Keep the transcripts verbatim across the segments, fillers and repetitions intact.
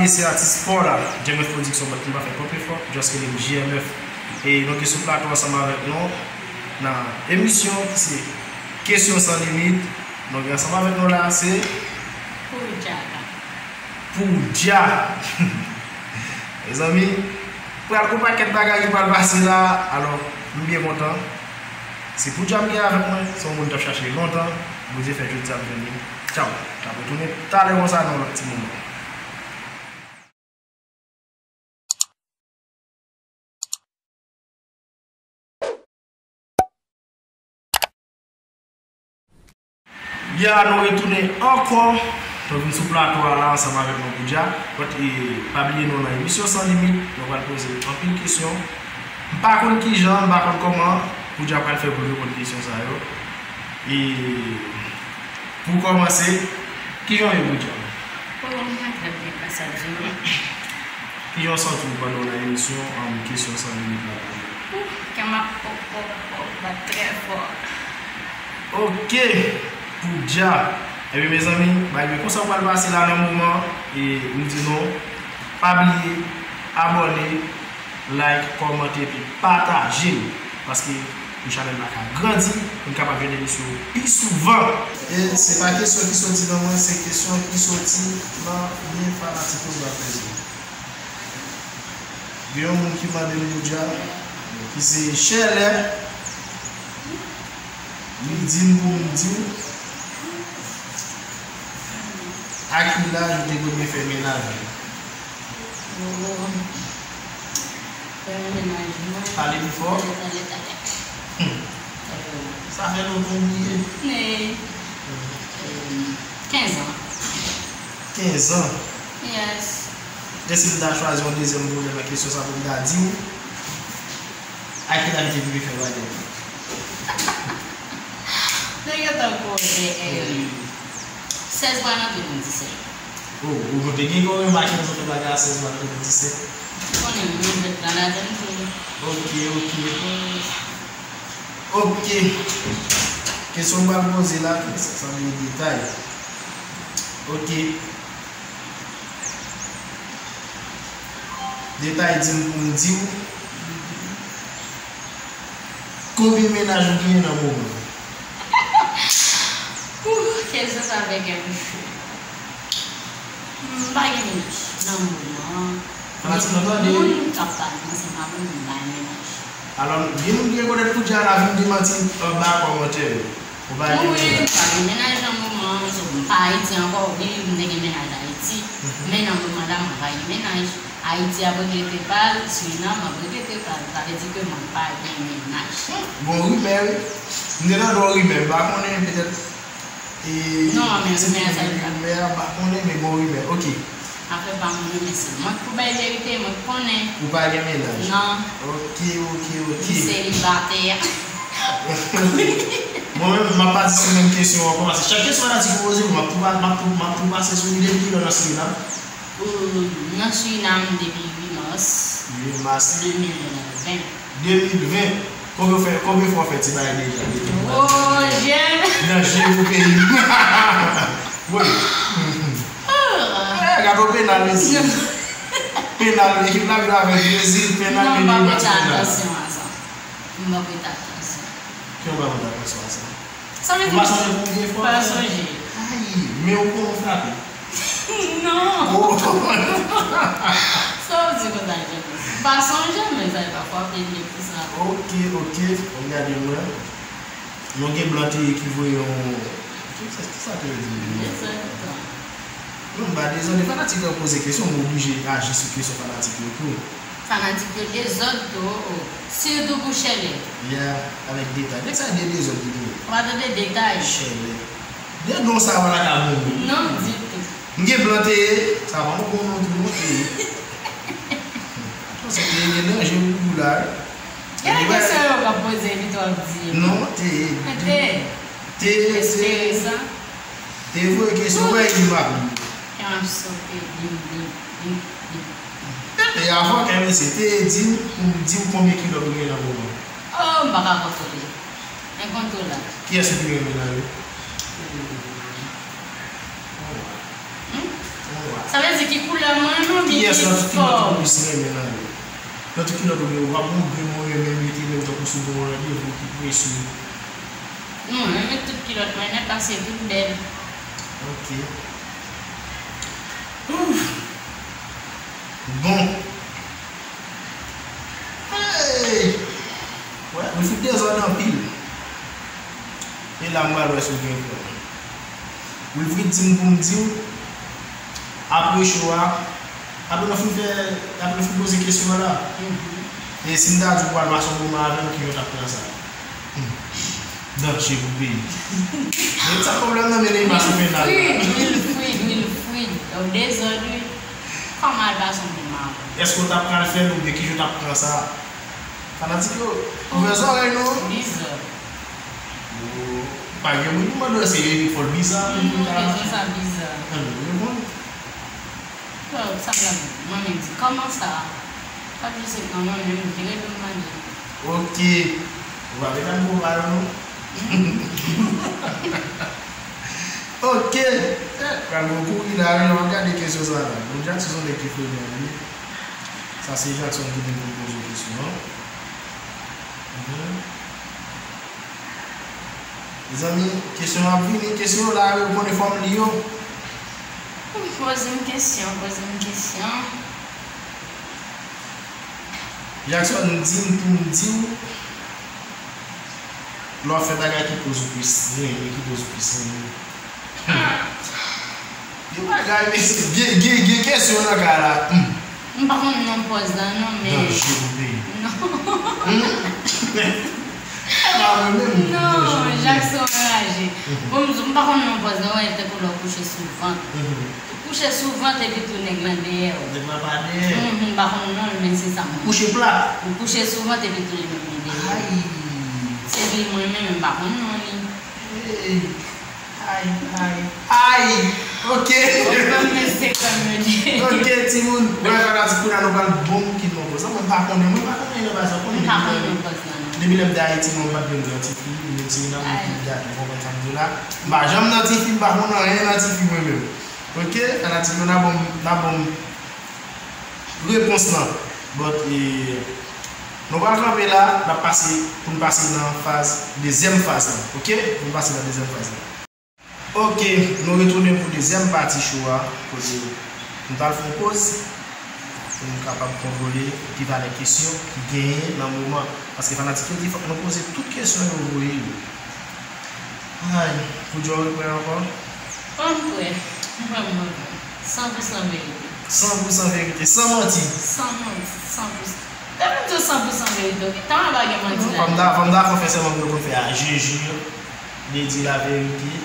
Se atis pa w la, J M F Production, bat li pa fè twòp efò, just rele m J M F. E nou gen sou plato ansanm avèk nou nan emisyon ki se Kesyon San Limit. Nou gen ansanm avèk nou la, se Poudja. Poudja. Mezanmi, pral gon pakèt bagay ki pral pase la, alò, m byen kontan. Se Poudja m gen avèk mwen, se yon moun m t ap chache lontan, Bondye fè jodi a m jwenn li. Tchaw, n ap retounen talè konsa nan yon lòt ti moman. Ya, nou retounen ankò. Nou vin sou plato a la ansanm avèk nou Poudja. But, e, pa bliye nou nan emisyon San Limit. Nou pral poze anpil kesyon. M pa konn kijan, m pa konn kòman Poudja pral fè pou l reponn kesyon sa yo. E pou kòmanse, kijan w ye Poudja? Oh, mwen trè byen, pa sa di w. Kijan w santi w pandan w nan emisyon, um, Kesyon San Limit la? Ouh, kè m ap pòp, pòp, pòp, bat trè fò. Ok, Poudja. Ebyen, mezanmi, bagay konsa pral pase la nan moman, e m di nou, pa bliye, abòne, like, kòmante, epi pataje l. Paske pou chanèl la ka grandi, pou n kapab jwenn emisyon pi souvan. E se pa kesyon ki soti nan mwen, se kesyon ki soti nan men fanatik yo k ap fè zen. Gen yon moun ki mande m Poudja, ki se Chèlè, li di m pou m di w, a ki laj ou te premye fè mennaj ou? Oh. Premye mennaj mwen. Pale pi fò. Talè, talè, talè. Hmm. Sa fè lontan w bliye. Ne. Hmm. Kenz an. Kenz an? Yes. E si m ta chwazi yon dezyèm volè nan kesyon sa pou m ta di w, a ki laj ou te premye fè bagay? Nèg yo tankou, eh, eh, sèz mwa nan de mil disèt. Oh, ou te gen yon remake nan zafè bagay a sèz mwa nan de mil disèt? Ou konnen, mwen jwèt nan ladann tou. Ok, ok. Ok. Kesyon m pral poze la, sa, sa vle detay. Ok. Detay di m pou m di w. Konbyen mennaj ou genyen nan moman? Ouh, kesyon sa fè kè m cho. M pa gen mennaj nan moman. Fanatik nan tande. Moun k ap pale ansanm avè m, m pa gen mennaj. Alò, gen moun ki rekonèt Poudja la vin demanti anba kòmantè yo. Ou pa gen mennaj? Wi, m pa gen mennaj nan moman, so, m pa Ayiti ankò, wi, m te gen mennaj Ayiti. Mhm. Men nan moman la, m pa gen mennaj. Ayiti ap regle pa l, Surinam ap regle pa l. Sa vle di ke mwen pa gen mennaj. Gon rimè, wi. M te tande yon rimè, m pa konnen, petèt, e, non, men se rimè a, m pa konnen, men gon rimè. Ok. Afè pa m, wi, men se mwen k pou bay verite, mwen k konnen. Ou pa gen mennaj? Non. Ok, ok, ok. M selibatè. Mwen menm, m ap pati sou menm kesyon an ankò, paske chak kesyon fanatik yo poze m, m ap tou pa-, m ap tou, m ap tou pase sou li. Depi kilè w nan Surinam? Ou nan Surinam depi uit mas. Uit mas. De mil ven. De mil ven. Konbyen fè, konbyen fwa w fè ti bagay deja? Oh, jem. Nan je pou peyi m. Wi. Ah. Eh, gade yon penal isi. Penal, ekip la vin avèk Brezil, penal, non, m pa prete atansyon a sa. M pa prete atansyon. Ki w pa prete atansyon a sa? Sa vle di ou pa sonje konbyen fwa w fè? Pa sonje. Ay, men ou konnen w frape. Non. Oh. Sa w di konsa, James? M pa sonje, men sa e pa frape li pou sa. Ok, ok. Ann gade mwen. Nou gen blan te ye ki voye yon, ki sa, ki sa te vle di? Dezòd. Non, m pa dezòde. Fanatik yo poze kesyon, m oblije aji sou kesyon fanatik yo tou. Fanatik yo dezòd tou, oh, oh. Sitou pou Chèlè. Yeah, avèk detay. Nèg sa de dezòd li genyen. Ou pa tande detay. Chèlè. De non sa pa ka bon moun. Non, ditou. M gen blan te ye, sa pa yon bon non tou, non, te ye. Atò, se te ye gen danje pou ou la, wi. Gade kesyon yo k ap poze, epi tou w ap di. Non, te ye. Te. Te, te. Espere sa. Te voye kesyon, wè, li m ap li. Kè m ap sote, bim, bim, bim, bim. E avan kè mesye, te di m, pou m di w konbyen kilòt ou gen nan moman. Oh, m pa ka kontwole. Enkontwolab. Kiyès ou pi renmen nan yo? Hmm? Yon wa. Sa vle di ki koulè m renmen oubyen ki fòm? Kiyès nan tout kilòt ou plis renmen nan yo? Nan tout kilòt ou gen, ou pa bon grenn ou renmen mete men ou tankou si w gen yon randevou ki prese. Non, mwen renmen tout kilòt mwen nèt paske yo tout bèl. Ok. Ouf. Bon. Hey! Wè, Wilfrid dezòd anpil. E la m pral wè si w gen pwen. Wilfrid di m pou m di w, apre cho a, apre nou fin fè, apre nou fin poze kesyon an la, e si m ta di w pral pase yon moman avè m, kijan w t ap pran sa? Hmm. Danje pou peyi. Men sa pwoblèm nan, men Neymar sou penal la. Wilfrid, Wilfrid, Wilfrid, w dezòd wi. Kòman al pase yon moman avè m? Èske w t ap pral fè l oubyen kijan w t ap pran sa? Fanatik yo, ouvè zòrèy nou. Bizarre. Yo, pa gen moun ki mande w se fò l bizarre pou moun ta. Kesyon sa bizarre. Ann reponn. Yo, sa m ap di? Mwen menm di, kòman sa? P ap jis ret nan mwen menm, vire do m manje. Ok. Ou pa vle tann konpa yo non. Ok. Pral gon kouri la wi, ann gade kesyon sa la. Bon, Jackson se yon nèg ki frekan wi. Sa se Jackson ki te vin poze w kesyon an. Mhm. Mezanmi, kesyon ap vini, kesyon yo la, yo konnen fò m li yo. Poze m kesyon, poze m kesyon. Jackson di m pou m di w, lè w ap fè bagay ki poz ou plis renmen, ki poz ou plis renmen. Gen bagay, mesye, gen, gen, gen kesyon nan kay la. Hmm. M pa konn non pòz la non, men. Danje pou peyi. Non. Hmm? E pa mwen menm ki danje pou peyi. Non, Jackson anraje. Mhm. Bon, m, m pa konn non pòz la, wè, tankou lè w kouche sou vant. Mhm. Ou kouche sou vant epi tou nèg lan dèyè w. Nèg lan pa dèyè. Mhm, m pa konn non l, men se sa m. Kouche plat. Ou kouche sou vant epi tou nèg lan dèyè w. Ay. Se li mwen menm, m pa konn non li. Hey. Ay, ay, ay! Ok! Ok, timoun. Mwen fanatik kounye a nou pral bon ki non konsa. Mwen pa konnen, mwen pa konnen nan baz la. Mwen pa konnen non konsa. Depi lè m te Ayiti, mwen pa t janm nan tifi, m te nan moun ki gate, ou konprann sa m di w la. M pa janm nan tifi, m pa konn anyen nan tifi mwen menm. Ok, fanatik yo, n a ban m, n a ban m repons lan. But, eh, nou pral kanpe la, n ap pase, pou n pase nan faz, dezyèm faz lan. Ok? Pou n pase nan dezyèm faz lan. Ok, nou retounen pou dezyèm pati show a, kote nou pral fè yon poz, pou nou kapab kontwole ki valè kesyon ki genyen nan moman. Paske fanatik yo di fòk nou poze tout kesyon yo voye yo. Ay, Poudjò, ou prè ankò? Mwen prè. Mwen prè, mwen prè. San pou san verite. San pou san verite, san manti. San manti, san pou san. Depi m di w san pou san verite, ok? Tan an pa gen manti la. Fò m ta, fò m ta fè sèman pou yo konn fè a jeje. Li di laverite,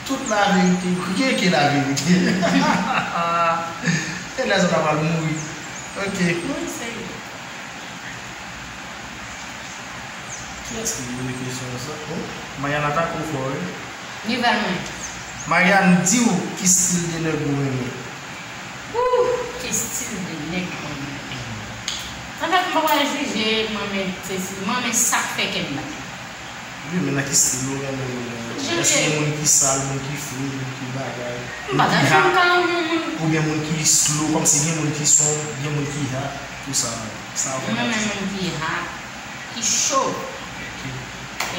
tout laverite, rien que laverite. E lèzòt la pral mouri. Ok. Wi, serye. Kiyès ki poze kesyon sa? Oh, Marianne atake w fò, wi. Nouvèl mwen. Marianne, di w ki stil de nèg ou renmen. Ouh, ki stil de nèg mwen renmen. Anfèt, m pa pral jije, mwen renmen sesi, mwen renmen sa k fè kè m bat. Wi, men nan ki stil ou renmen moun nan? Èske gen moun ki sal, moun ki fre, moun ki bagay, moun ki hot? Oubyen moun ki slow, kòmsi gen moun ki somb, gen moun ki hot, tout sa. Sa ou renmen? Mwen renmen moun ki hot, ki cho. Ok.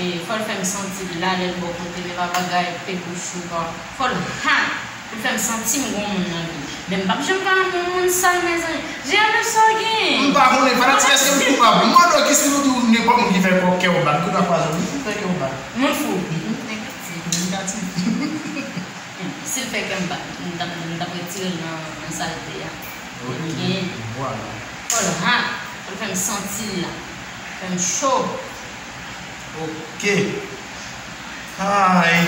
E fò l fè m santi l la lè l bò kote m, e pa bagay pe bouch ou pa. Fò l hot. Pou l fè m santi m gon moun nan vi. Men m p ap janm ka renmen yon moun sal, mezanmi. Jeyane, sa w genyen? M pa konnen, fanatik, èske m koupab? M mande w ki stil ou di w nenpòt moun ki fè kè w bat, ki dwa kwaze w, ki fè kè w bat. Moun fou. Mhm. Negatif. Negatif. Si l fè kè m bat, m t ap, m t ap retire l nan, nan salte a. Ok. Ok. Vwala. Fò l hot, fò l fè m santi l la. Fè m cho. Ok. Ay.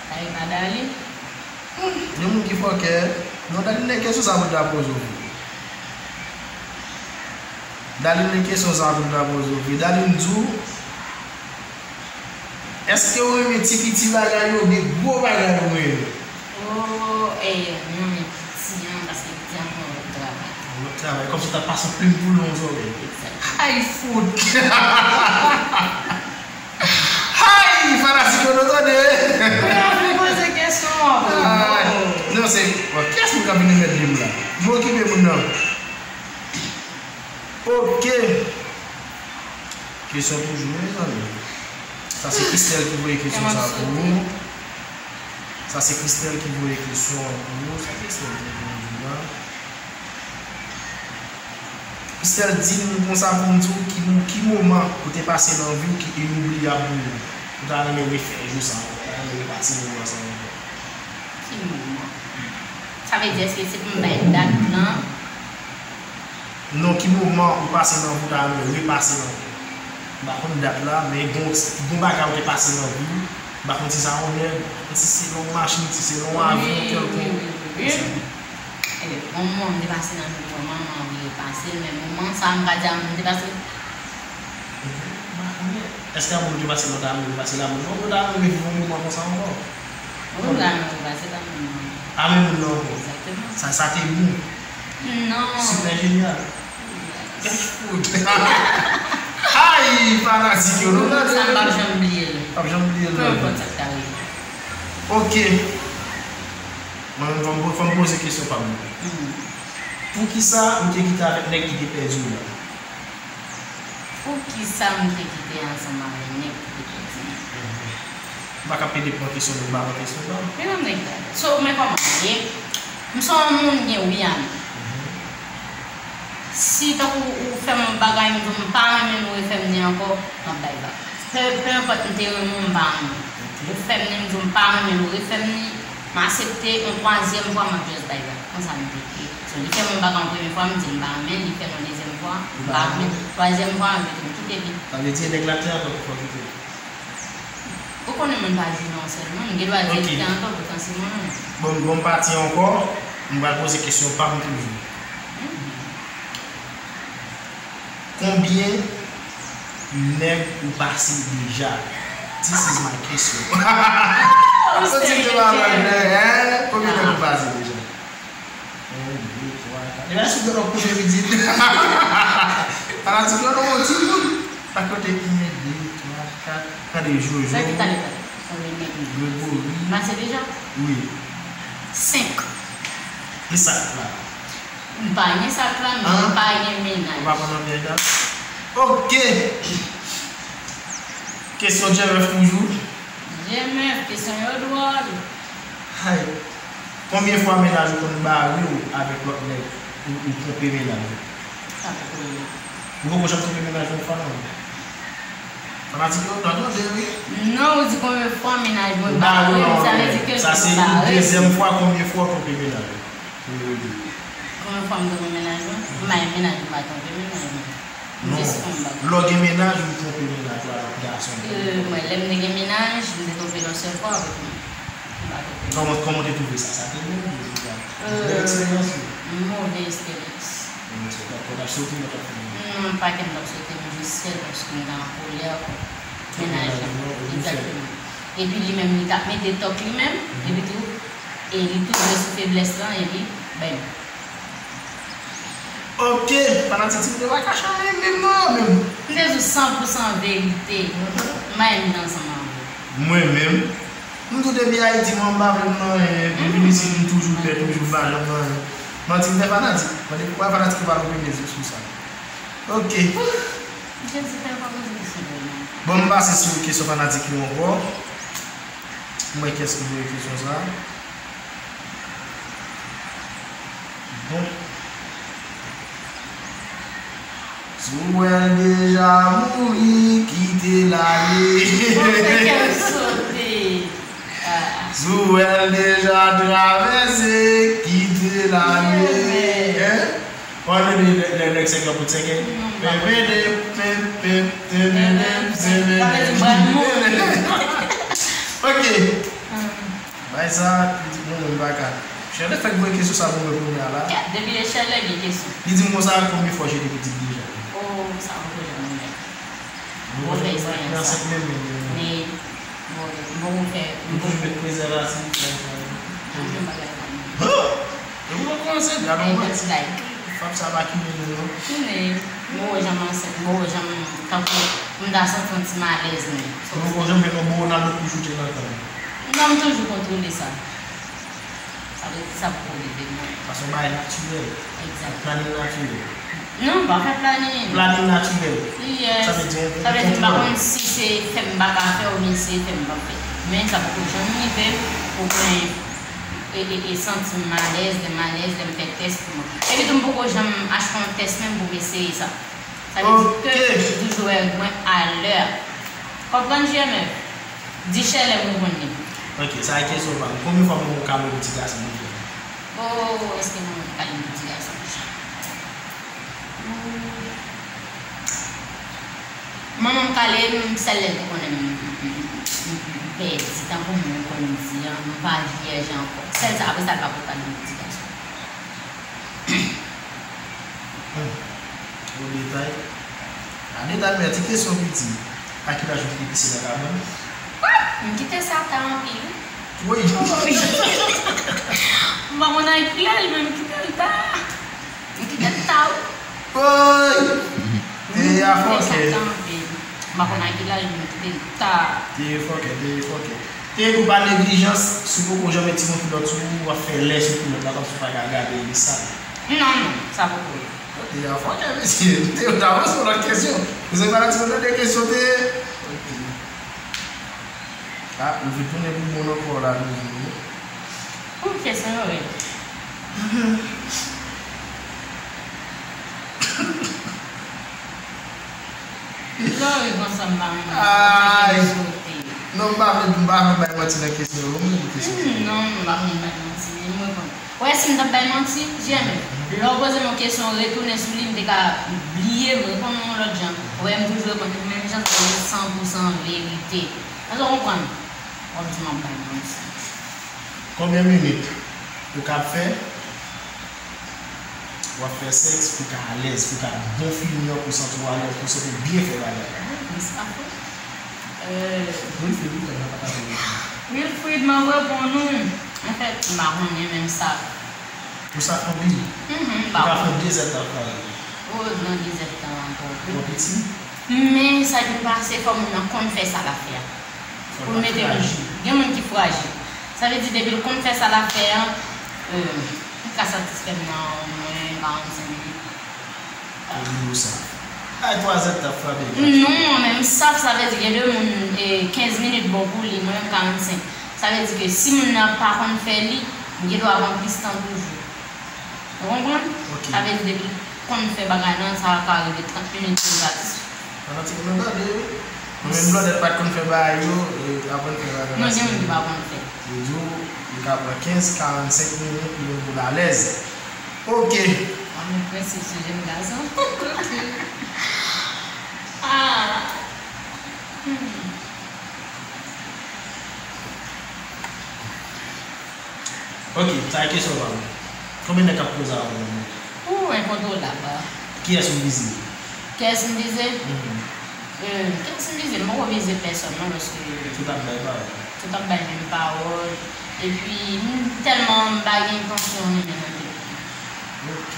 Ay, pa Darline. Hmm, gen moun ki fòkè. Non, Darline, kesyon sa pou ta poze w. Darline, kesyon sa pou ta poze w. Darline di w, èske w renmen ti piti bagay yo oubyen gwo bagay ou renmen? Oh, eh, mwen renmen piti an, paske piti an fè yon lòt travay. Yon lòt travay, kòmsi w ta pase yon plim pou long zòrèy. Egzakteman. Ay, fout! Hay! Fanatik yo, nou tande! Mwen anvi poze kesyon an. Ay, Se, bon, kiyès moun k ap vin remèt li m la? M okipe moun nan. Ok. Kesyon toujou, mezanmi. Sa se Christelle ki voye kesyon sa pou ou. Sa se Christelle ki voye kesyon an pou ou. Sa Christelle te voye la. Christelle, di m konsa pou m di w ki, ki moman ou te pase nan vi w ki inoubliyab pou ou. Ou ta renmen refè jou sa ankò, ou ta renmen repase moman sa ankò. Ki moman? Sa vle di, èske se pou m bay dat lan? Non, ki moman ou pase nan vi w ta renmen repase nan vi w? M pa konn dat la, men gon, gon bagay ou te pase nan vi w. M pa konn si sa yon nèg, si se nan yon machin, si se nan yon avyon kèlkonk. Wi, wi, wi, wi. Ebyen, bon moman m te pase nan vi m, manman m anvi repase l, men moman sa a, m ka di a moun m te pase. M pa konnen. Èske a moun ou te pase nan ta moun ou pase la moun non, ou ta moun reviv yon moman konsa ankò? Wi, m ta moun repase ta moun non. A men moun nan ankò? Egzakteman. Sa, sa te bon. Non. Super génial. Ay, fanatik yo, nou tande. Sa m p ap janm bliye l. P ap janm bliye l. Peu importe sa k ta rive. Ok. Mwen, fò m, fò m poze kesyon pa m nan. Poukisa ou te kite avèk nèg ki te pèdi w la? Poukisa m te kite ansanm avèk nèg ki te pèdi m? M pa ka pede pran kesyon, men m pa pran kesyon pa m. Men non, nèg la. So, men kòman l ye? M se yon moun gen wi a m. Si tankou ou fè m yon bagay, m di w m pa renmen l, ou refè m li ankò, m ap bay vag. Pe, pe enpòt m te renmen w, m pa renmen w. Ou fè m li, m di w m pa renmen l, ou refè m li, m aksepte, yon twazyèm fwa, m ap just bay vag. Konsa m te ye. So, li fè m yon bagay yon premye fwa, m di m pa renmen l, li fè m yon dezyèm fwa, m pa renmen l, twazyèm fwa, m di m kite li. Sa vle di e nèg la te ankò ki fè w kite l? Ou konnen moun pa jwe nan yon sèl moun, m gen dwa di l te ankò potansyèlman. Bon, bon, m pati ankò, m pral poze kesyon pa m toujou. Konbyen nèg ou pase deja? This is my question. Ou seri de nèg, hein? Konbyen nèg ou pase deja? Yon, de, twa, kat. Epa si w gen lòt kote pitit. Fanatik yo non, yon timoun. Pa kote yon, de, twa, kat. Tande Jojo. Sa ki tande, tande. Konbyen nèg ou pase deja? Wi. Senk. Li sa la. M pa gen sak la, men m pa gen mennaj. Ou pa konn anpil dan? Ok. Kesyon J M F toujou. J M F, kesyon yo dwòl. Hay. Konbyen fwa mennaj ou konn bare w avèk lòt nèg? Ou, ou twonpe mennaj ou? Sa poko rive. Ou poko janm twonpe mennaj ou yon fwa non? Fanatik yo, tande wi. Non, ou di konbyen fwa mennaj mwen bare m, sa vle di ke l bare. Sa se yon dezyèm fwa, konbyen fwa w twonpe mennaj ou? Konbyen fwa m twonpe mennaj mwen? M pa gen mennaj, m pa twonpe mennaj mwen. M jis fè yon bagay. Lè w gen mennaj, ou twonpe mennaj ou avèk gason. Euh, mwen, lè m te gen mennaj, m te twonpe l yon sèl fwa avèk mwen. M pa twonpe l. Kòman, kòman w te twouve sa? Sa te bon, bèl eksperyans wi. Move eksperyans. Bon, se pa, pa t ap soti, pa t ap fini. Non, pa ke m t ap soti, m jis fè l paske m te an kolè kont mennaj la. Egzakteman. Epi li menm, li t ap mete tòk li menm, epi tou, e li tou jwe sou feblès lan, epi, bèm. Ok, fanatik Ti Moute pa kache anyen menm non, menm. M te di w san pou san verite. M pa renmen ansanm avè w. Mwen menm, m tou depi Ayiti, mwen m pa vle m nan anyen. Depi m isit, m toujou pè, toujou m pa janm nan anyen. Manti m fè fanatik. Mande poukwa fanatik yo pa twonpe m sou sa. Ok. Jezi fè pa poze kesyon pou mwen. Bon, m pase sou kesyon fanatik yo ankò. M wè kiyès ki voye kesyon sa. Bon. Si w wè l deja mouri, kite l ale. Mwen fè kè m sote. Ah. Si w wè l deja travèse, kite l ale. Hein? Ou ann tande lè, lè, lè nèg sèk yo ap bout sèkèy? Pèpèdè, pèpèdè, pèpèdè, pèpèdè. Ok. Bay sa, li di, bon, mwen pa ka. Chèlè fèk voye kesyon sa pou mwen kounye a la. Depi e Chèlè gen kesyon. Li di m konsa, konbyen fwa w jete pitit deja? Oh, sa poko janm rive. Mwen fè eksperyans sa. Men, bon, m poko fè, m poko met prezèvatif, bagay sa yo. Anyen bagay sa. Depi mwen kòmanse, gade yon manti. Fap sa pa kite nou non. Tounen, m poko janm ansent, m poko janm, tankou, m ta santi yon ti malèz menm. Ou poko janm jwenn yon bon Ronaldo pou choute nan kan. Non, m toujou kontwole sa. Sa vle di sa poko rive mwen. Sa se yon bagay natirèl. Egzakteman. Planin natirèl. Non, m pa fè planin. Planin natirèl. Yes. Sa vle di sa vle di m pa konn si se fè m pa ka fè oubyen si se fè m pa fè. Men sa poko janm rive m pou mwen e, e, e santi m alèz, lè m alèz, lè m fè tès pou mwen. Epi tou m poko janm achte yon tès menm pou m eseye sa. Sa vle di ke m toujou wè mwen alè. Konprann J M F? Di chè lè m reponn li. Ok, sa e kesyon pa m. Konbyen fwa manman w kale w pou ti gason deja? Oh, èske manman m kale m pou ti gason deja? Manman m kale m sèl lè l te konnen m pèdi, tankou moun yo konn di an, m pa vyèj ankò. Sèl sa, apre sa l pa ko kale m pou ti gason. Hmm. Gwo detay. A detay men ti kesyon piti. A ki laj ou te kite pise nan kabann? What? M kite sa ta anpil. Woy. M pa konn a ki laj men m kite l ta. M kite l ta wi. Woy. Te ye a fòkè. M pa konn a ki laj men m kite l ta. Te ye fòkè, te ye fòkè. Te ye tou pa neglijans, si w poko janm met ti bon kilòt sou ou, w ap fè lè sou kilòt la kòmsi w pa ka gade li sal. Non, non, sa poko ye. Te ye a fòkè mesye, te yo ta ranse yon lòt kesyon. Mesye fanatik yo tande kesyon te ye. Ok. Ah, ou vin tounen pou moun ankò la toujou wi. Ou kesyon yo rèd. Lò ri konsa m pa renmen Ay. Sote. Non, m pa vle, m pa vle bay manti nan kesyon yo. M vle kesyon sa. Hmm, non, m pa vle bay manti. M reponn. Ou wè si m t ap bay manti, J M F, lè w poze m yon kesyon, retounen sou li, m te ka bliye, m reponn ou yon lòt jan. Ou wè, m toujou reponn ou menm jan, sa se san pou san verite. Èske w konprann? W ap di m ap bay manti. Konbyen minit ou kab fè? W ap fè sèks pou w ka alèz, pou w ka bon fini an, pou w santi w alèz, pou w santi w byen fè bagay la. Sa fè. Euh, Wilfrid, Wilfrid, mwen pa ta fè Wilfrid. Wilfrid, m ap reponn ou. Anfèt, m pa konnen menm sa. Ou sa fè anpil? Mhm, m pa konnen. Ou ka fè de zèdtan fè. Oh, nan de zèdtan ankò. Twò piti? Men, sa ki pase, fò moun nan konn fè sa l ap fè a. Pou l mete moun. Gen moun ki frajil. Sa vle di depi l konn fè sa l ap fè an, euh, li ka satisfè m nan omwen karannsenk minit. Ou di ou sa. Ay, twazèt t ap frape. Non, men m saf, sa vle di gen de moun, e, kenz minit bon pou li, mwen menm karannsenk. Sa vle di ke si moun nan pa konn fè li, m gen dwa pran plis tan toujou. Ou konprann? Ok. Sa vle di depi l konn fè bagay lan, sa ka rive trant minit pou l satisfè. Fanatik nou tande wi. Mwen menm blòdèt pa t konn fè bagay yo, e, aprann fè bagay la. Non, gen moun ki pa konn fè. Yo di w, li ka pran kenz, karannsenk minit pou l vin pou l alèz. Ok. Mwen menm prensip sou jenn gason. Ok. Ah. Hmm. Ok, sa e kesyon pa m. Konbyen nèg k ap koze avè w nan moman? Ooh, enkontwolab. Kiyès ou vize? Kiyès m vize? Mhm. Euh, kiyès m vize? M poko vize pèsòn non, paske tout ap bay pawòl. Tout ap bay menm pawòl. Epi, m tèlman m pa gen entansyon renmen nan tèt mwen. Ok.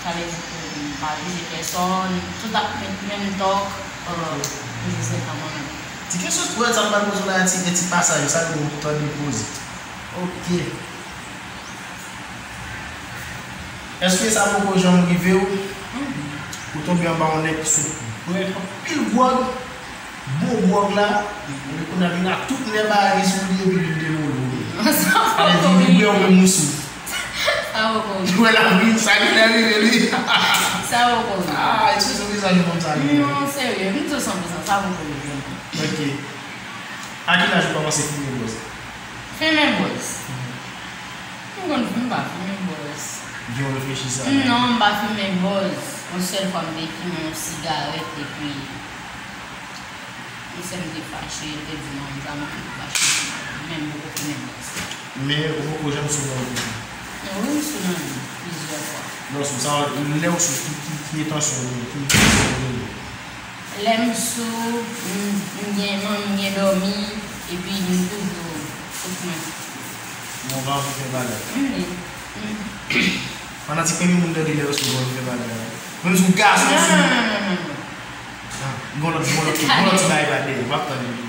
Sa vle di ke m pa vize pèsòn, tout ap met menm tòk, euh, m jis ret nan mwen menm. Ti kesyon pou wè sa m pral poze w la, ti, ti pasaj, sa yo pou tande poze. Ok. Èske sa poko janm rive w? Ou tonbe anba yon nèg ki sot bwè anpil gwòg, bon gwòg la, epi kounye a vin ak tout nè bagay ki sou li epi li devole w. Sa poko rive. Li bwè w menm ou sou. Sa poko rive. Li wè l ap vin, sa genlè rive li. Sa poko rive. Ah, ekspresyon vizaj ou konn sa li. Non, serye, m di w san pou san, sa poko rive. Ok. A ki laj ou kòmanse fimen bòz? Fimen bòz. M konn fimen, m pa fimen bòz. Gen w reflechi sa la? Non, m pa fimen bòz. Yon sèl fwa m te fimen yon sigarèt epi yon sè m te fache, l te di non, m pa fache, men m poko fimen bòz. Men ou poko janm sou nan vi? Wi, m sou nan vi plizyè fwa. Lè w sou, sa, lè w sou, ki, ki, ki entansyon w genyen, ki entansyon w genyen? Lè m sou, m, m gen, mwen, m gen dòmi, epi m toujou, tout mwen. Bon, w pa anvi fè bagay. M li. M. Fanatik premye moun tande lè yo sou bon fè bagay la. Menm si w gason sou. Non, non, non, non, non. Ah, gon lòt, gon lòt, gon lòt ti bagay pa dèyè, w ap tande li.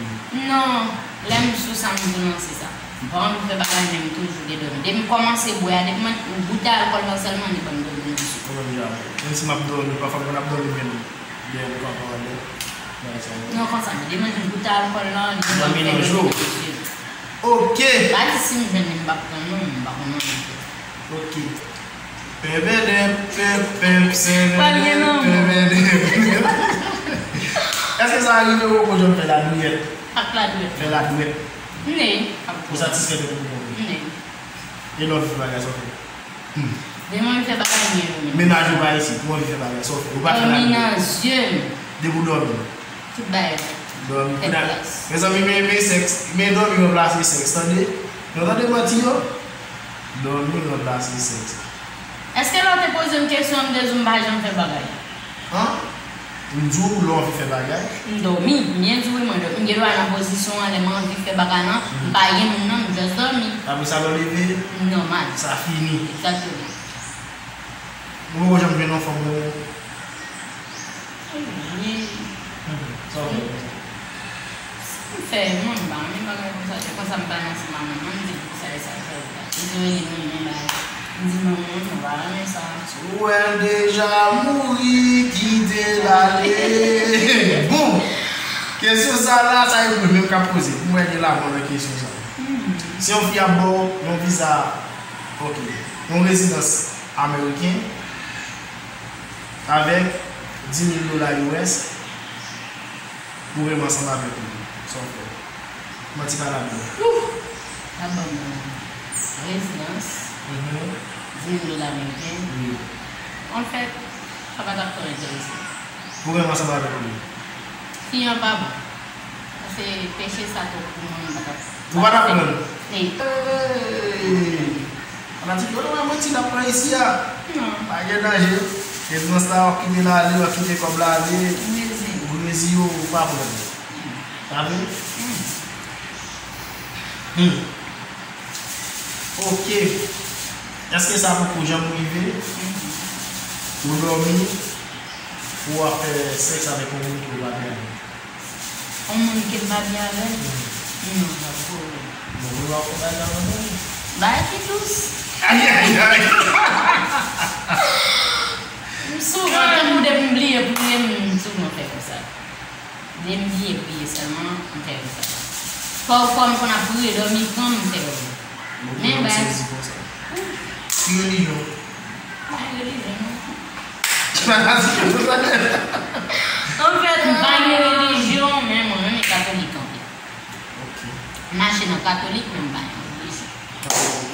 Non, lè m sou sa, m di non, se sa. M pa anvi fè bagay, men m toujou gen dòmi. Depi m kòmanse bwè a, depi mwen goute alkòl lan sèlman, li ban m dòmi nan sou. Mwen menm jan avè w. Menm si m ap dòmi, pafwa m konn ap dòmi menm. Dèyè m kanpe anlè. Bagay sa yo. Non, konsa, men depi mwen fin goute alkòl lan, li ban m fè dòmi nan zye m. Ok. Pa di si m jwenn li, m p ap pran non, m pa konn anyen fè. Ok. Pèpèdèp, pèp, pèp, sèpèdèp, pèpèdèp. Èske sa rive w poko janm fè ladwèt? Ak ladwèt. Fè ladwèt. M ne. Ou satisfè de tout bon? M ne. E lè w fè bagay sa w fè? Hmm. Depi mwen fè bagay mwen yo menm. Mennaj ou pa isit, ou anvi fè bagay sa w fè? Ou pa fè ladwèt. Dòmi nan zye m. Depi w dòmi. Tout bagay. Dòmi. Fè plas. Mezanmi, men, men sèks, men dòmi ranplase sèks, tande? Nou tande manti yo? Dòmi ranplase sèks. Èske lè w te poze m kesyon an, m te di w m pa janm fè bagay? An? M di w lè w anvi fè bagay? M dòmi. M byen di w wi, mwen dòmi. M gen dwa nan pozisyon an, lè m anvi fè bagay lan, m pa gen moun nan, m just dòmi. Apre sa, lè w leve? M nòmal. Sa fini. Egzakteman. Ou poko janm jwenn yon fanm bon? Wi. Mhm. Sa w fè konsa? M fè, mwen, m pa renmen bagay konsa. Se konsa m pale ansanm ak manman m, m di l pou sa e sa l fè. Li di, "Rele manman m, bagay." M di, "Non, non, non, m pa renmen sa." Ou wè l deja mouri, kite l ale. Bon, kesyon sa la, sa e mwen menm k ap poze. Pou mwen gen lamò nan kesyon sa. Hmm. Si yon fi ap ba w yon viza, ok, yon rezidans ameriken, avèk di mil dola U S, pou renmen ansanm avèk li. Sa w fè? Manti pa ladan. Ouh! L ap ban m rezidans, mhm, di mil dola ameriken. Wi. Anfèt, sa pa t ap twò enterese m. Pou renmen ansanm avèk li. Fi an pa bon. Pase peche sa twòp pou mwen, m pa t ap. Ou pa t ap pran l? Wi. Hey! Fanatik yo, nou wè manti n ap pran isi a. Non. Pa gen danje. Rezidans la, w ap kite l ale, w ap kite kòb la ale. Ou rezi. Ou rezi yo, ou pa pran l. Hmm. Pa vre? Hmm. Hmm. Ok. Èske sa poko janm rive? Hmm. Ou dòmi, ou ap fè sèks avèk yon moun ke w pa byen avè l? Yon moun ke m pa byen avè l? Hmm. Non, sa poko rive. Bon, moun w ap fè bagay la, moun. Bagay ki dous. Ay, ay, ay. M souvan, tankou depi m bliye pou m ye, m souvan fè konsa. Depi m bliye, bliye sèlman, m fè konsa. Pafwa m konn ap priye, dòmi pran m, m fè konsa. Bon, men moun bay sezi konsa. Ki relijyon? Bay relijyon, non. Fanatik yo konsa. Anfèt, m pa gen relijyon, men mwen renmen katolik anpil. Ok. M mache nan katolik, men m pa gen relijyon.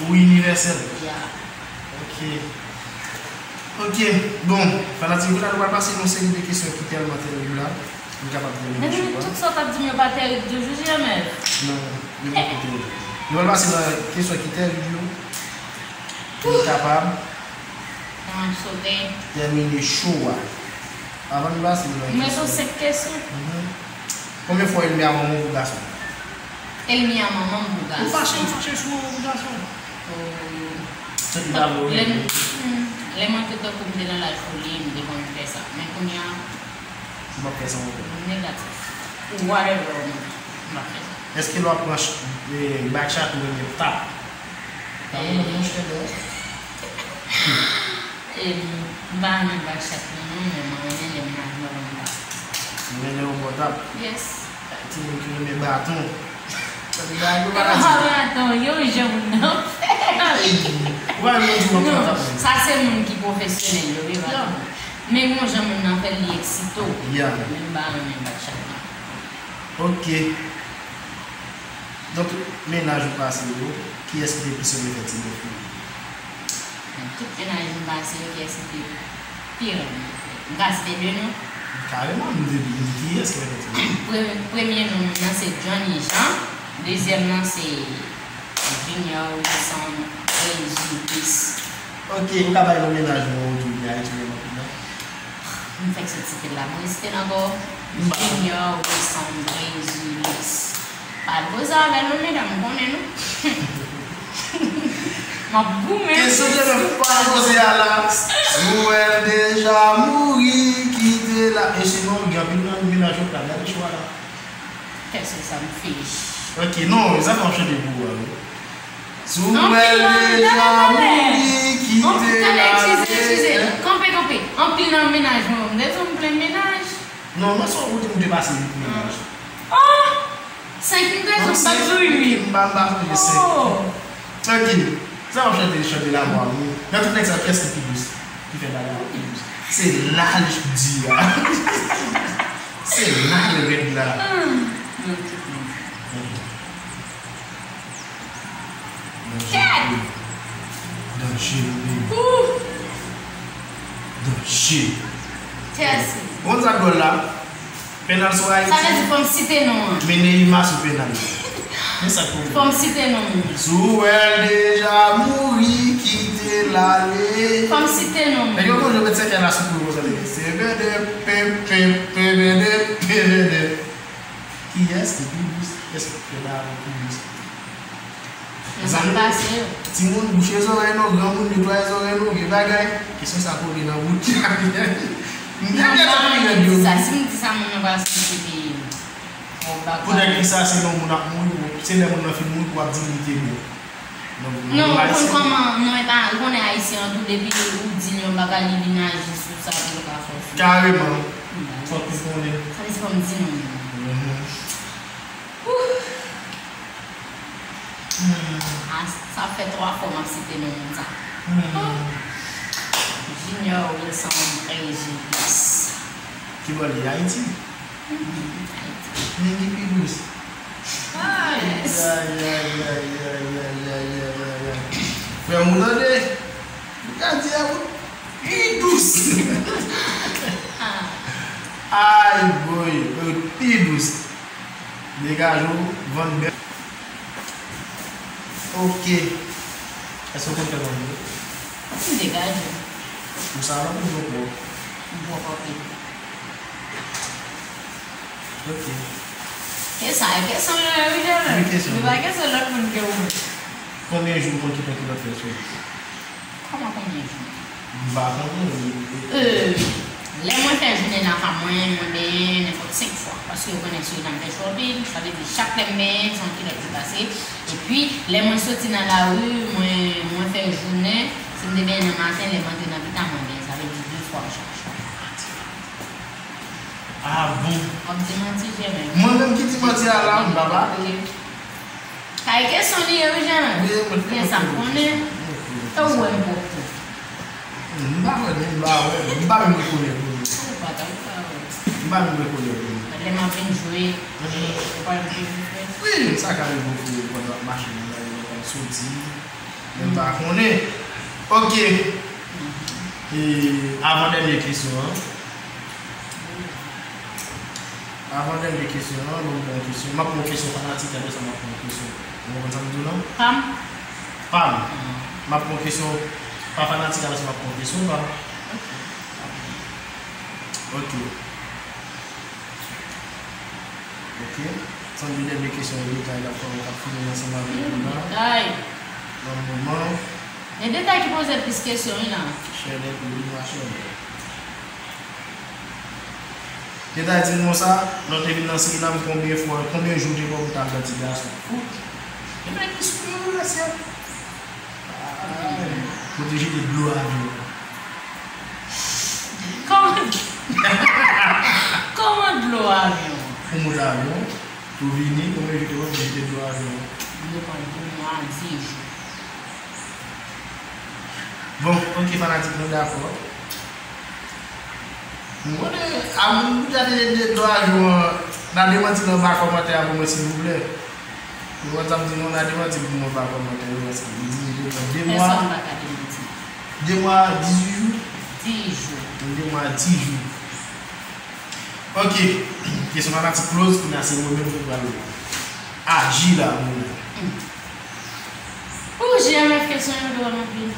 Ou inivèsèl. Ya. Ok. Ok. Bon, fanatik yo, la, nou pral pase yon seri de kesyon ki tèlman tèrib la. Nou kapab tèmine show a. Men tout sa w t ap di m yo pa tèrib toujou, J M F? Non, yo poko tèrib. Nou pral pase nan kesyon ki tèrib yo. Pou nou kapab tèmine show a. Avan nou pase nan kesyon. M ret sou senk kesyon. Mhm. Konbyen fwa w enmi a manman w pou gason? Enmi a manman m pou gason. Ou fache, ou fache sou manman w pou gason? Oh. Lè m, hmm, lè m antre tankou m te nan laj foli, m te konn fè sa. Men kounye a, ou p ap fè sa ankò? Negatif. Ou whatever, ou mande. M p ap fè sa. Èske lè w ap pran ch-, e, back shot ou renmen tap? Tap ou nan monchè dèyè? E, m pa renmen back shot non, non, men mwen renmen lè m nan, nan ban m tap. Ou renmen lè yo ba w tap? Yes. Timoun ki renmen baton. Sa se bagay yo pa ka di. Yo pa baton, yo jan moun nan fè. Ou pa renmen moun ki wap nan tap. Non, sa se moun ki pwofesyonèl yo, yo pa tap. Men gon jan moun nan fè l, li eksite w. Yeah. Men m pa renmen back shot non. Ok. Donk, mennaj ou pase yo, kiyès ki te plis renmen fè ti bèf li? Nan tout mennaj m pase yo, kiyès ki te pi renmen fè? M ka site de non? Kareman, m te di, m di kiyès ki renmen fè ti bèf? Pre-, premye non m nan se Johnny Jean, dezyèm nan se Junior Wilson Régis. Ok, ou ka bay non mennaj ou an ou tou byen Ayiti menm anpil la? M fèk sot site l la, mwen resite l ankò. M pa. Junior Wilson Régis. Pa koze avè l non, medam, m konnen nou. M ap goumen. Kesyon de lè pa poze a la. Ou wè l deja mouri, kite la. E sinon, gen anpil nan mennaj yo ka gade show a la. Kèlkeswa m fè. Ok, non, sa m ap chante pou ou a, wi. Si w wè l deja mouri, kite l ale. Eskize, eskize. Kanpe, kanpe. Anpil nan mennaj mwen, m te di w m plen mennaj. Non, mwen se ou di m te pase uit mennaj. Oh! Senk m te di w, m pa t di w uit. M pa, m pa sonje senk. Oh! Tranquille. Sa w ap chante, chante la mwa, wi. Nan tout nèg sa, kiyès ki pi dous? Ki fè bagay la pi dous? Se la l di a. Se la l rèd la. Hmm. Non, tout moun. Danje. Danje, wi. Ouh. Danje. Tèsi. Bon, sa dwòl la. Pennal sou Ayiti. Sa vle di fò m site non an. Men Neymar sou pennal la. Men sa k pwoblèm. Fò m site non moun. Si w wè l deja mouri, kite l ale. Fò m site non moun. Nèg yo konn jwe met sèkèy la sou kou yo konsa, se pede, pe, pe, pe, pede, pe, pede. Kiyès ki pi dous? Kiyès ki fè bagay pi dous? Mezanmi, timoun, bouche zòrèy nou, granmoun, netwaye zòrèy nou, gen bagay. Kesyon sa kole nan bout. M te gen tan pou rèd yo. Sa, si m di sa, moun nan pral santi li. Poutèt ki sa, se lè yon moun ap mouri, se lè moun nan fin mouri pou w ap di li te bon. Non, ou konn kòman, non, e pa, ou konnen ayisyen an tou, depi ou di l yon bagay, li vin aji sou sa pou l ka fè w. Kareman. Fòk ou konnen. Sa vle di fò m di non. Mhm. Ouh. Hmm. A, sa fè twa fwa m ap site non moun sa. Hmm. Oh. Junior Wilson Régis. Ki bò li ye, Ayiti? Mhm, Ayiti. Men ki pi dous. Ay, ay, ay, ay. Frè m, ou tande? Ou ka di a, ou pi dous. Ah. Ay, boy, ou pi dous. Degaje w, vann bèf. Ok. Èske w konn fè manje? M degaje. Ou savan oubyen w pwòp? M pwòp anpil. Ok. E sa, e kesyon yo, wi, Jènèl. Wi, kesyon. Li pa kesyon lòt moun ke ou menm. Konbyen jou w konn kite yon kilòt fè sou ou? Kòman konbyen jou? M pa konnen, wi. Euh, lè mwen fè jounen nan fanm mwen, mwen benyen nenpòt senk fwa. Paske ou konnen Surinam fè cho anpil, sa vle di chak lè m benyen, se yon kilòt ki pase. Epi, lè mwen soti nan lari, mwen, mwen fè jounen, si m te benyen nan maten, lè m antre nan pita, mwen benyen. Sa vle di de fwa chak jou. Ah bon? W ap di manti, Jènèl. Mwen menm ki di manti a la, m pa pale. Kay kesyon li ye, wi, Jènèl. Wi, mwen te gen sa m konnen. Ok. E ou wè m pwòp tou. M pa wè, m pa wè, m pa menm rekonèt ou. Ou pa ta, ou pa wè. M pa menm rekonèt ou. Lè m ap vin jwe, mhm, ou pa vin jwe. Wi, sa ka rive w fè pandan w ap mache nan lari, lè w ap soti. Men m pa konnen. Ok. E, avan dènye kesyon an. Avan dènye kesyon an, ban m pran yon kesyon. M ap pran yon kesyon fanatik, apre sa m ap pran yon kesyon. Ou konprann sa m di w lan? Pam. Pam. Mhm. M ap pran yon kesyon pa fanatik, apre sa m ap pran yon kesyon pa. Ok. Ok. Sanble dènye kesyon yo detay la, fò nou ka fini ansanm avèk nou la. Detay. Nan moman. Men detay ki poze plis kesyon, wi, la. Chèlè pou li, ma chèlè. Te ta di m konsa, lè w te vin nan Sirinam, konbyen fwa, konbyen jou te pran pou w t al nan ti gason? Fout! Epi ki sou yon relasyon. Pou te jete dlo avyon. Kòman, kòman dlo avyon? Pou moute avyon, pou vini, konbyen jou te pran pou jete dlo avyon? Dlo pran de mwa, de jou. Bon, ok, fanatik, nou dakò. M konnen, a moun ki ta te de dlo avyon an, n a demanti l anba kòmantè a pou mwen, silvouplè. Ou konn sa m di nou, n a demanti l pou mwen anba kòmantè yo, paske li di li te pran de mwa. Pèsonn pa ka demanti. De mwa, dizuit jou? Dis jou. De mwa, dis jou. Ok. Kesyon fanatik close, kounye a se mwen menm ki pral aji la, mwen menm. Hmm. Ou G M F kesyon yo dwòl anpil.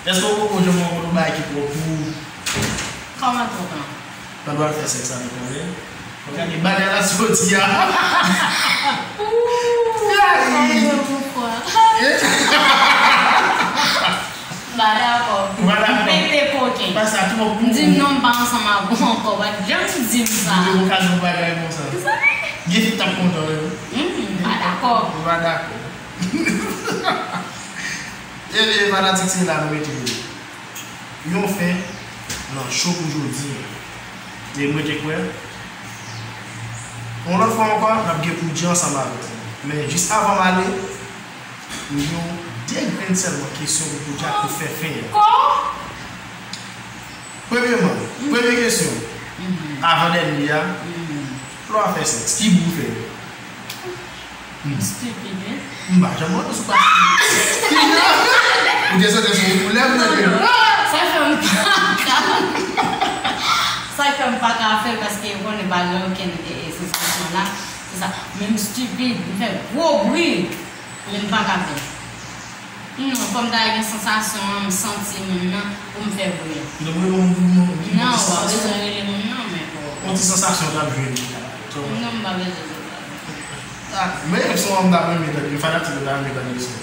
Èske w poko janm wè yon bagay ki twò pou ou? Kòman twò pou? Pandan w ap fè sèks avèk yon nèg, w ap gade bagay la soti a. Ooh, sa rive yon fwa. M pa dakò. M pete koken. Pa sa twòp pou ou. M di m non, m pa ansanm avè w ankò. Pa t janm di m sa. M te pou ka di yon bagay konsa. Gen fi k t ap kontan, wi. M pa dakò. M pa dakò. Ebyen, fanatik, se la nou mete yon fen nan show pou jodi a. E mwen te kwè, yon lòt fwa ankò, n ap gen Poudja ansanm avèk nou. Men jis avan m ale, m gen yon de grenn sèlman kesyon pou Poudja pou fè fen an. Ankò? Premyèman, premye kesyon, avan dènye a, lè w ap fè sèks, ki bri w fè? M stupid, wi. M pa janm wè w sou plas. Ou te soti sou yon koulèv, mwen te. Sa fè m pa ka. Sa fè m pa ka fè l paske ou konnen pa gen okenn, e, e, sansasyon la. Se sa. Men m stupid, m fè gwo bri. Men m pa ka fè l. Non, fò m ta gen sansasyon an, m santi moun nan pou m fè bri an. Non, w pa bezwen rele moun nan, men pou. Yon ti sansasyon w t ap jwenn. Non, m pa bezwen sa. Ah, men se yon m ta renmen tande, fanatik yo ta renmen tande son.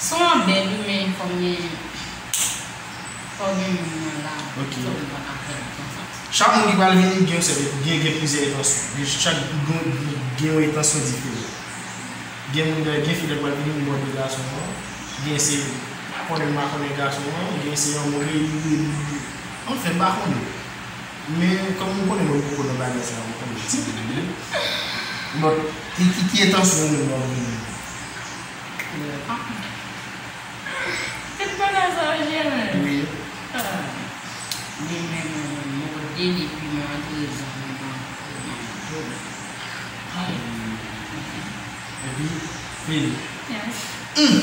Son an bèl, wi, men fò m gen, fò m gen moun nan la. Ok. Fò m pa ka fè l konsa. Chak moun ki pral vini, gen yon sèl, gen, gen plizyè etansyon. Gen chak, gen, gen yon etansyon diferan. Gen moun, gen fi lè pral vini, m bò de gason an. Gen se, pa konnen, m pa konnen gason an. Gen se yon moun, li, li, li. Anfen, m pa konnen. Men, kòm m konnen mwen poko nan bagay sa, m konnen ti. Bon, ki, ki, ki etansyon ou menm w ap vini? Tout bagay sa yo jere. Wi. Ah. Li menm, mwen, mwen, mwen, mwen, de depi mwen antre zòn nan, nan, nan, nan. Epi, fini. Yes. Hmm.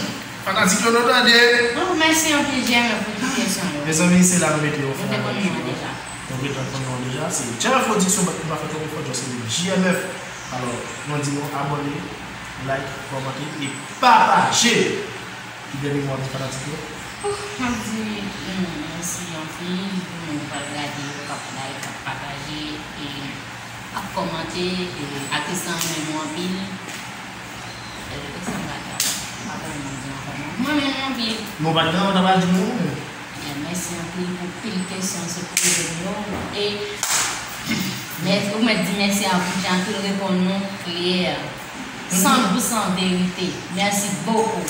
Fanatik yo, nou tande. Oh, mèsi anpil, Jemè, pou tout kesyon yo. Mezanmi, se la nou mete yon fen avèk yo. Yo te konn mwen deja. Yo te konn mwen deja. Se Jemè Production, bat nou pa fè twòp efò, just se J M F. Alò, nou di nou abòne, like, kòmante e pataje. Ki dènye mo w ap di fanatik yo? Ouf, m ap di, mm, mèsi anpil pou moun k ap gade, k ap like, k ap pataje, e ap kòmante, e atis lan renmen nou anpil. E, e sa m ka di ankò? M pa konnen m ap di ankò non. Mwen renmen nou anpil. Men w pa t gen anyen w ta pral di nou? E, mèsi anpil pou pil kesyon se poze m yo. E mè-, ou mèt di mèsi a Poudja, tou l reponn nou klè. San pou san verite. Mèsi bokou.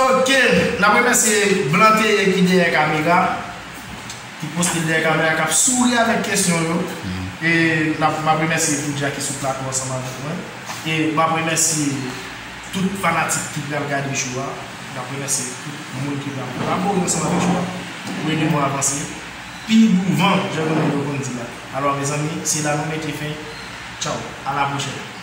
Ok, n ap remèsye Blan Teye ki dèyè kamera, ki poste dèyè kamera, k ap souri avèk kesyon yo. E n ap, m ap remèsye Poudja ki sou plato ansanm avèk mwen. E m ap remèsye tout fanatik ki pral gade show a. M ap remèsye tout moun ki pral kolabore ansanm avèk show a pou ede mwen avanse pi douvan, jan nou menm nou konn di la. Alò, mezanmi, se la nou mete fen. Tchaw, a la pwochèn.